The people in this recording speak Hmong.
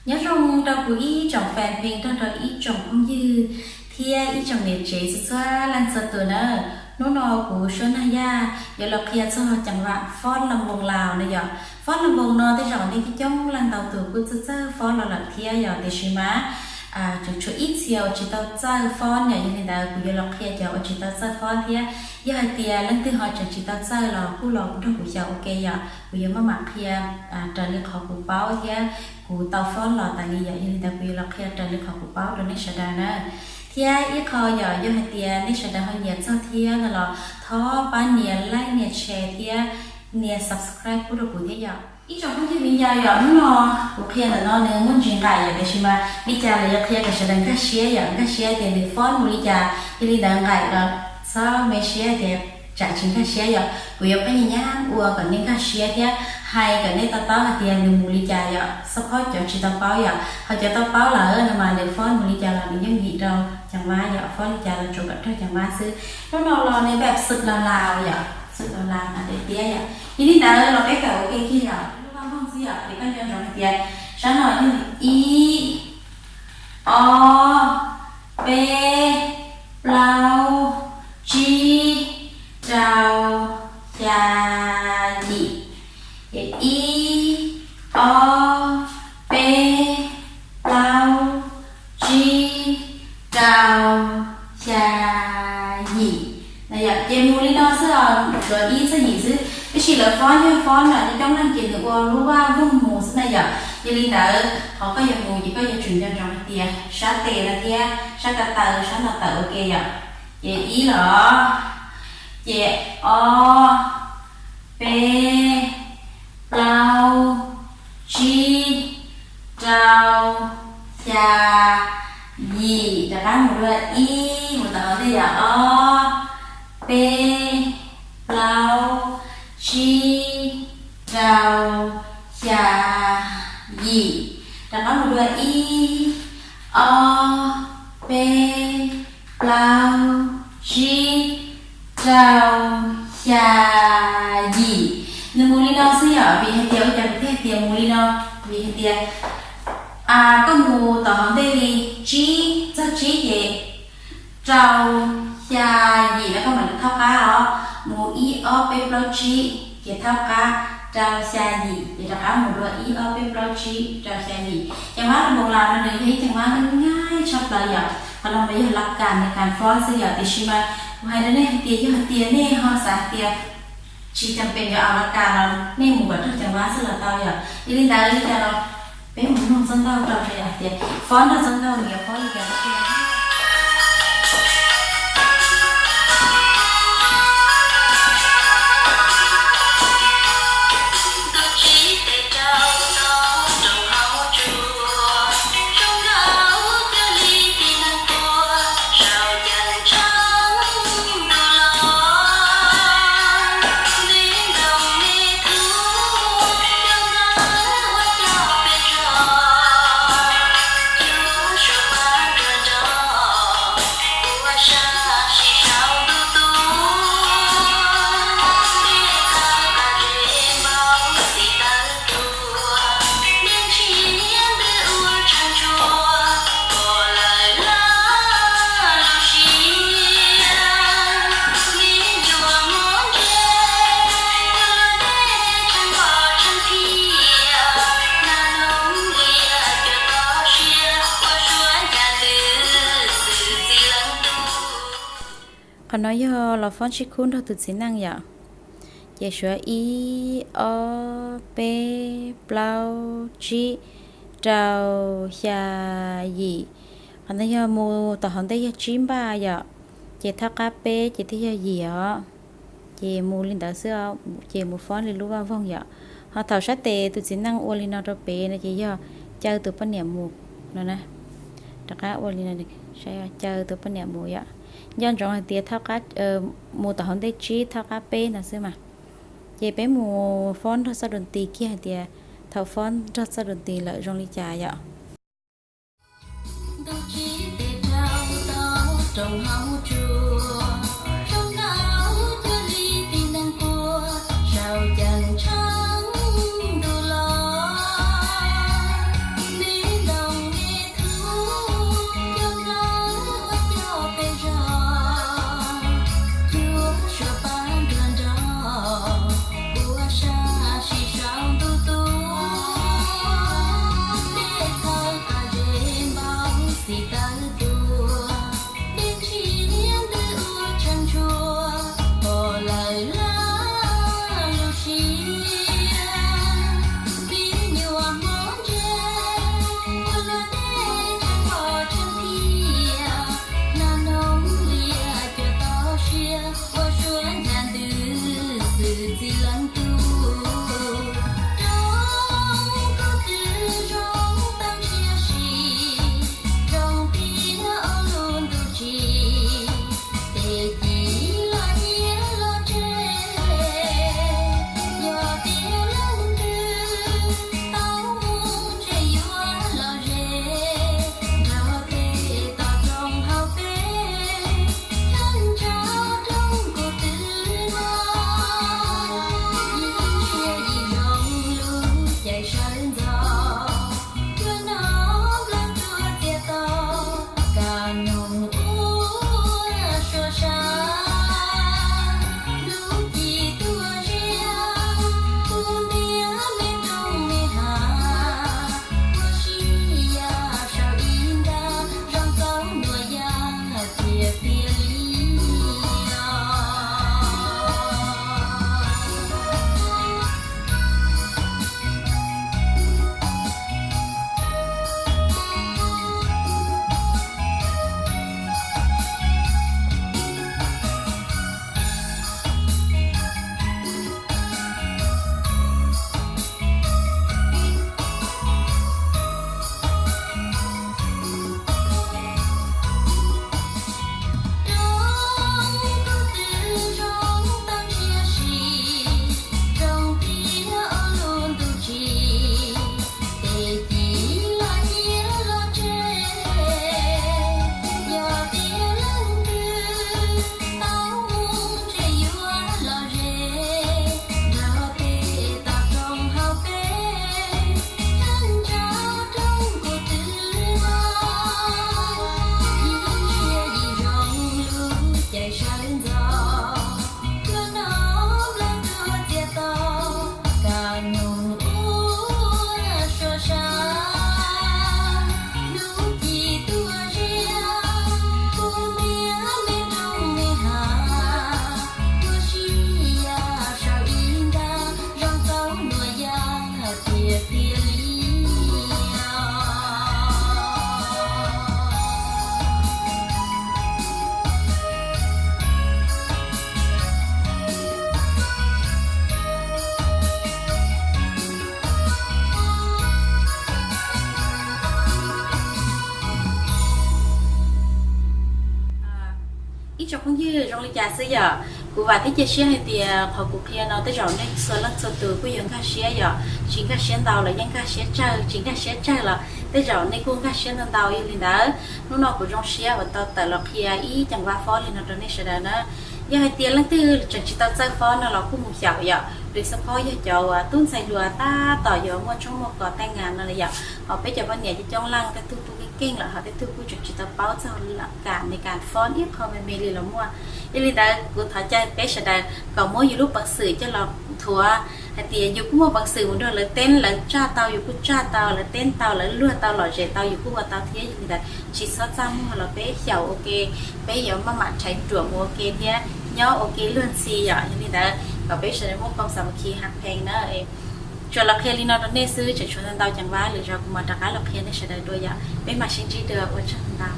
Nyob zoo rau kuv ib tsoom fan page, nrog rau ib tsoom phooj ywg thiab ib tsoom niam tsev txhua txhua leej txhua tus nawb. Hnub no kuv Suab Nag Yaj yuav los qhia txog ceev vam fob Las Voos Laus no yom. Fob Las Voos no tej zaum nej coob coob leej ntau tus kuj txawj txawj fob los lawm thiab yom, tiam sis mas tseem tshuav ib txhia uas tsis tau txawj fob yom. Yog li ntawd kuv yuav los qhia cov uas tsis tau txawj fob thiab. Yog hais tias leej twg ho tseem tsis tau txawj los kuj los nrog kuv xyaum ua ke yom, kuv yuav maj mam qhia raws li qhov kuv paub thiab kuv tau fob los tas li yom. Yog li ntawd kuv yuav los qhia raws li qhov kuv paub rau nej sawv daws na. Thiab ib qho yom, yog hais tias nej sawv daws ho nyiam txog thiab no los thov pab nias like, nias share thiab nias subscribe pub rau kuv thiab yom. Ib tsoom phooj ywg viv ncaus yom, hnub no kuv qhia ntawm no nws muaj ntsis nqaim yom, tiam sis mas li cas los yuav qhia kom sawv daws nkag siab yom, nkag siab tias nws fob mus li cas. Yog li ntawd nqaim los txhob me siab tias tsam tsis nkag siab yom, kuv yuav pab nyas nyas ua kom nej nkag siab thiab hais kom nej to taub hais tias nws mus li cas yom. Xab phob cov tsis tau paub yom, ho cov tau paub lawm no mas nws fob mus li cas los nws yeej yim rau ceev vam yom, fob li cas los tsuas kom raug ceev vam xwb. Hnub no los nws pab xwm los laus yom, xwm los laus mas tiag tiag yom. Yog li ntawd los peb kawm ua ke kiag yom, lub Vaj Voog xwb yom, ces koj nco ntsoov hais tias sab no yog ib, ob, peb, plaub, tsib, rau, xya, yim. Ces ib, ob, peb, plaub, tsib, rau, xya, yim. Ces mus li no xwb os, ntawm ib txog yim xwb. Tab sis lawv fob yog fob ntawm coob leej ces nws ua lub Vaj Voog mus xwb na yom. Yog li ntawd qhov koj yuav mus ces koj yuav tsum nco ntsoov hais tias sab tes no thiab sab ko taw sab no tawm ua ke yom. Ces ib los, ces ob, peb, plaub, tsib, rau, xya, yim. Rov qab mus dua ib, mus tom hauv ntej yom, ob, peb, plaub, tsib, rau, xya, yim. Rov qab mus dua ib, ob, peb, plaub, tsib, rau, xya, yim. Nws mus li no xwb yom, vim hais tias ua cas kuv thiaj hais tias mus li no, vim hais tias koj mus tom hauv ntej li tsib, txog tsib ces rau, xya, yim no koj mam li thaub qab os. Mus ib ob peb plaub tsib ces thaub qab rau xya yim, ces rov qab mus dua ib ob peb plaub tsib rau xya yim. Ceev vam Las Voos Laus no nws yog ib ceev vam nyaj tshaj plaws yom. Qhov no mas yog lab kas, nws kas fob xwb yom, tiam sis mas kuv hais rau nej hais tias yog hais tias nej ho xav hais tias tsis cam pem yuav au lab kas los nej mus kom raug ceev vam xwb los tau yom. Yog li ntawd li cas los peb mus mloog txoj nkauj rau sawv daws hais tias fob nrog txoj nkauj nws yuav fob li cas. Qhov no yog los fob sib khub nrog tus txiv neej yom. Ces suav ib, ob, peb, plaub, tsib, rau, xya, yim. Qhov no yog mus tom hauv ntej yog tsib npaj yom, ces thaub qab peb ces thiaj yog yim os. Ces mus li ntawd xwb, ces mus fob li lub Vaj Voog yom. Ho thaum sab tes tus txiv neej ua li no rau pem no ces yog caw tus poj niam mus no na. Rov qab ua li no, caw tus poj niam mus yom. Nco ntsoov hais tias thaub qab, mus tom hauv ntej tsib thaub qab peb no xwb mas. Ces peb mus fob nrog txoj doo tis kiag hais tias thaum fob nrog txoj doo tis lawm zoo li cas yom. Ib tsoom phooj ywg, zoo li cas xwb yom? Kuv vam thiab cia siab hais tias qhov kuv qhia no tej zaum nej txhua leej txhua tus kuj yuav nkag siab yom, tsis nkag siab ntau los yeej nkag siab tsawg, tsis nkag siab tsawg los tej zaum nej kuj nkag siab ntau ntau. Yog li ntawd, hnub no kuv zoo siab uas tau tawm los qhia ib ceev vab fob li no rau nej sawv daws na. Yog hais tias leej twg tseem tsis tau txawj fob no los kuj mus xyaum yom, lwm xab phob yog cov uas tub ntxhais hluas tab tom yuav muaj tshoob muaj kos tej ngas no li yom, ho peb cov poj niam coob coob leej tej tug kuj keej keej lawm, ho tej tug kuj tseem tsis tau paub txog kam me kas fob ib qho me me li los muaj. Yog li ntawd kuv thov caw peb sawv daws kom muab yus lub peev xwm coj los nthuav hais tias yus kuj muaj peev xwm mus nrog lawv teeb, lawv tsaj tau yus kuj tsaj tau, lawv teeb tau, lawv luag tau, lom zem tau yus kuj ua tau thiab. Yog li ntawd tsis txhob txaj muag los peb xyaum ua ke, peb yuav maj mam rhais ruam mus ua ke thiab nyob ua ke luag ntxhi yom. Yog li ntawd kom peb sawv daws muaj koob xav ma khi hab pheej na. Tsuas los qhia li no rau nej xwb, tseem tshuav ntau ntau ceev vab, lwm zaus kuv mam rov qab los qhia nej sawv daws dua yom. Peb mam sib ntsib dua, ua tsaug ntau.